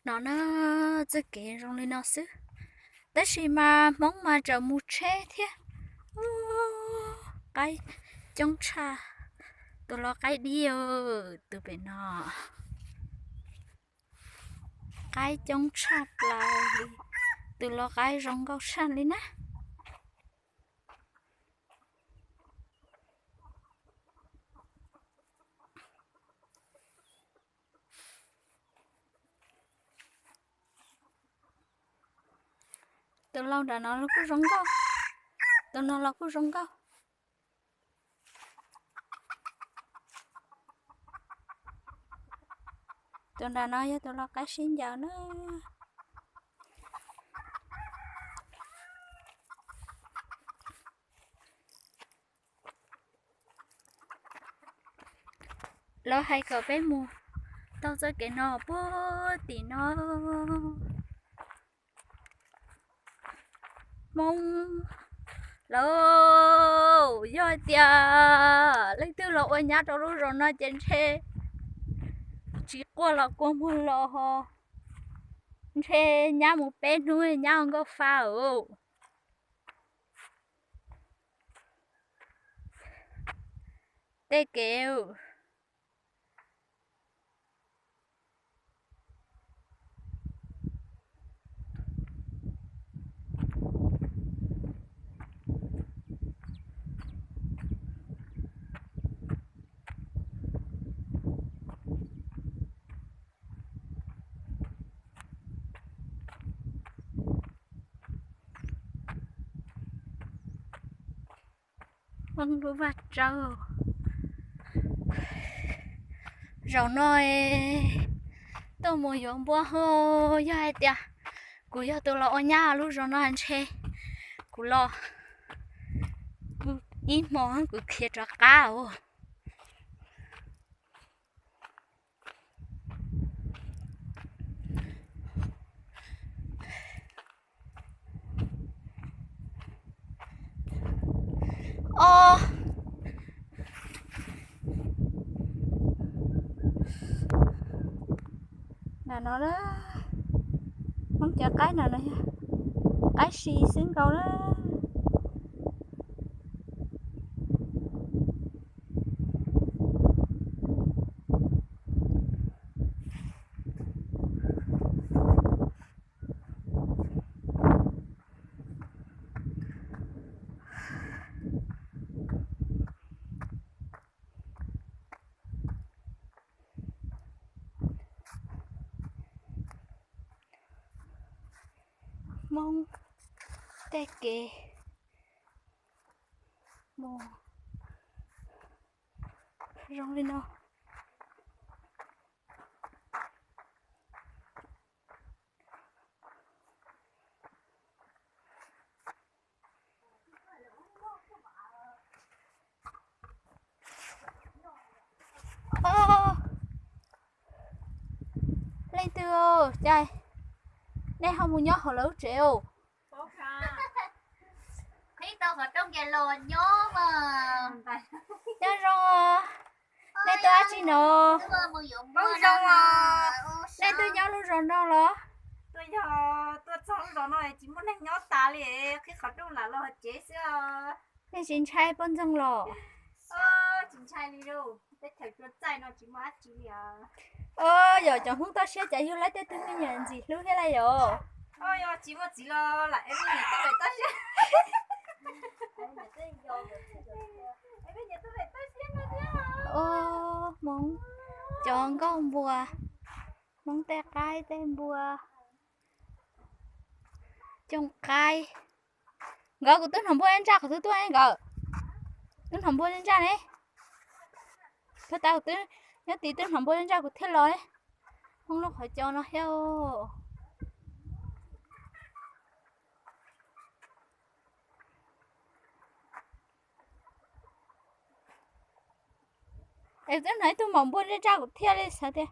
No na, txoj kev zoo li no xwb, tab sis mas Hmoob mas tseem mus tsheb thiab. Qaib coob tshaj, tus lau qaib dib, tus pem no qaib coob tshaj plaws li, tus lau qaib zoo nkauj tshaj li na. Tus lau nram no los kuj zoo nkauj, tus no los kuj zoo nkauj. Tus nram no yog tus lau qaib sib ncaws na. Lawv hais kom peb mus taug txoj kev no puag tim no. Hmoob lauj, yog hais tias leej twg los ua nyab rau lub zos no ces ntshe tsis quaj los kua muag los ho, ntshe nyab mus peb hnub nyab ua nkauj fa os. Tej kev Hmoob lub vaj tsawb. Zaum no tuaj mus yuav npua ho, yog hais tias kuv yog tus los ua nyab lub zos no ntshe kuv los ib hmo kuv khiav rov qab os. Os, nram no, Hmoob cov qaib nram no yog qaib si xwb nkaus na. Hmoob tej kev mus zoo li no. Os, leej twg os, cas nej ho mus nyob hauv lawv lub tsev os? Qhib tau qhov rooj ces los nyob mas. Nyob zoo, nej tuaj dab tsi no? Nej tuaj nyob lub zos no los? Tuaj yog tuaj txog lub zos no tsis muaj neeg nyob tas li, qhib qhov rooj lam los tsev xwb. Nej tsis ntshai poj ntxoog los? Tsis ntshai li lauj, teb chaws cua txaij no tsis muaj dab tsi li. Yog cov Hmoob toj siab cas yug laib tej tug me nyuam ntxim hlub thiab lauj yom? Yog tsis muaj txiv los lam ev me nyuam tub daim toj siab. Hmoob cov nkauj npua, Hmoob tej qaib tej npua, cooj qaib. Nkawd kuv twb hnov npua ntsaj qhov twg tuaj nkawd. Twb hnov npua ntsaj ne. Puag ta kuv twb nyob tid twb hnov npua ntsaj kuv thiaj los ne. Hmoob lub qhov cos no thiab. Es twb hnov ib tug maum npua ntsaj ntsaj kuv thiaj li xav tias